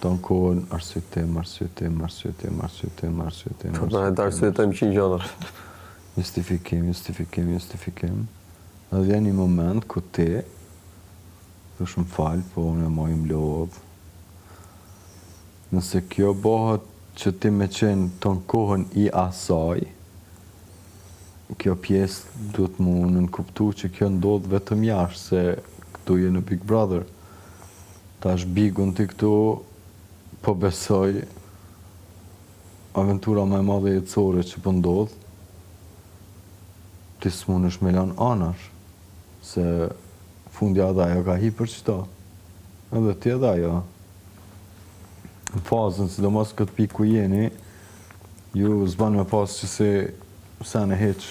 Tonë kohën, arsyetim, arsyetim, arsyetim, arsyetim, arsyetim, Po na e arsyetojmë qind gjëra. Justifikim, justifikim, justifikim. Edhe vjen një moment ku ti thush më fal, po unë e moj më lodh. Nëse kjo bëhet që ti me qenë tonë kohën i asaj, kjo pjesë duhet mu nënkuptu që kjo ndodh vetëm jashtë, se këtu je në Big Brother. Tash Bigun ti këtu po besoj aventura më e madhe jetësore që po ndodh, ti s'munësh me lanë anash, se fundja edhe ajo ka hi për qëto. Edhe ti edhe ajo. Në fazën, sidomos këtë pikë ku jeni, ju s'ban me pas që si sen e hiq.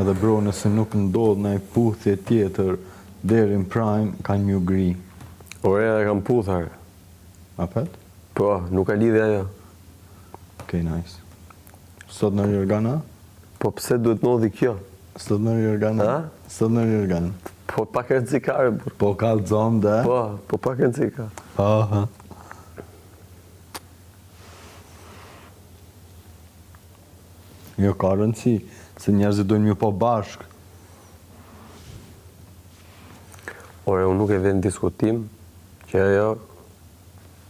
Edhe bro, nëse nuk ndodh naj puthje tjetër deri në prime, kanë m'ju gri. Ore, e kam puthar. Apet? Po, nuk ka lidhje ajo. Okej, nice. Sot në jorgana? Po pse duhet ndodhi kjo? Sot në jorgana? Ha? Sot në jorgan. Po pak rëndësi ka, re, burr. Po kallzom dhe? Po, po pak rëndësi ka. Aha. Jo, ka rëndësi, se njerëzit dojnë m'ju po bashkë. Ore, unë nuk e vë në diskutim që ajo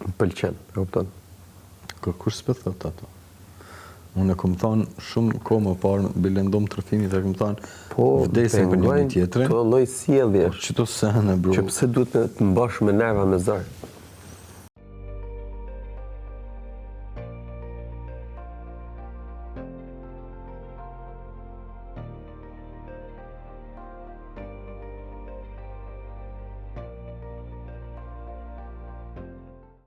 më pëlqen, e kupton? Kërkush s'pe thot ato. Unë e kom thonë shumë kohë më parë, bile n'dhomë t'rrëfimit, e kom thonë, Po, vdesim për njëri pengojnë tjetrin. Këto lloj sjelljesh. Po, qëto sene, bro. Që pse duhet të të mbash me nerva me zor?